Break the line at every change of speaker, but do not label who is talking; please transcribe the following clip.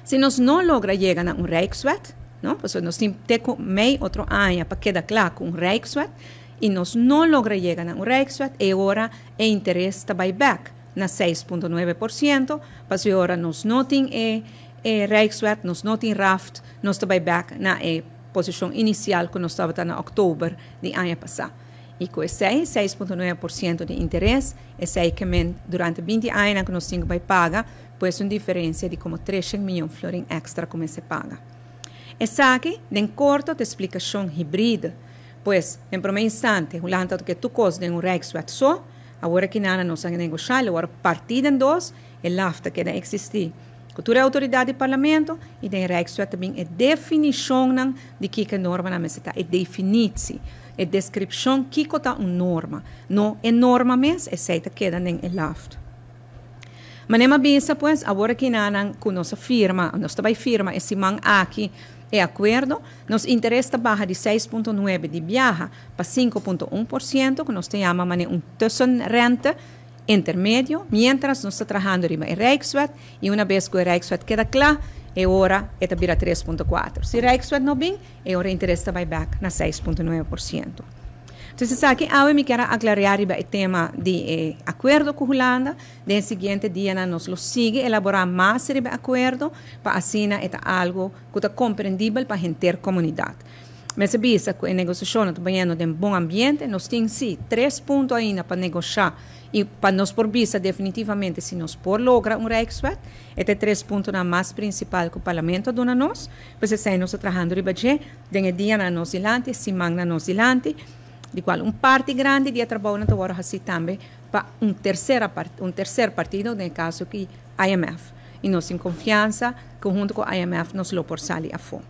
Si nos no logra yega na un Rijkswet, no, pasobra nos tin te ku mei otro aña pa keda kla ku un Rijkswet, i nos no logra yega na un Rijkswet, e ora e interes ta bai bèk na 6,9%, pasobra e ora nos no tin e Rijkswet, nos no tin RAFT, nos ta bai bèk na e posishon inisial ku nos tabata na òktober di aña pasá. I ku esei, 6,9% di interes, esei ke men durante 20 añanan ku nos tin ku bai paga, pues un diferensia di komo 300 mion florin èkstra ku mester paga. Esaki, den korto, ta e splikashon hibride. Pues, den promé instante, Hulanda ta ke tur kos den un Rijkswet so, awor aki nana nos a negoshá, lo wòrdu partí den dos, e LAF ta keda eksistí ku tur e outoridat di Parlamento i den Rijkswet ta bin e definishonnan di kiko e normanan mester ta, e definitsie, e deskripshon kiko ta un norma, no e norma mes, esei ta keda den e LAF. Manera mi a bisa pues, awor aki nanan ku nos a firma, nos ta bai firma e siman aki e akuerdo, nos interes ta baha di 6,9 di biaha pa 5,1%, ku nos ta yama manera un tussenrente intermedio, mientras nos ta trahando riba e Rijkswet, i una bes ku e Rijkswet keda kla, e ora e ta bira 3,4. Si Rijkswet no bin, e ora interes ta bai bèk na 6,9%. Entonces esaki awe mi kier a aclarear riba e tema di e akuerdo ku Hulanda. Den e siguiente dianan nos lo sigui elaborá mas riba e akuerdo pa asina e ta algu ku ta komprendibel pa henter komunidat. Mester bisa ku e negosiashonnan ta bayendo den bon ambiente. Nos tin si tres punto ainda pa negoshá i pa nos por bisa definitivamente si nos por logra un Rijkswet. E ta e tres puntonan mas prinsipal ku Parlamento a duna nos. Pues esei nos ta trahando riba dje den e dianan nos dilanti, e simannan nos dilanti, di kual un parti grandi di e trabounan ta wòrdu hasí tambe pa un tersera un terser partido, den e kaso aki IMF. I nos tin konfiansa ku huntu ku IMF nos lo por sali afó.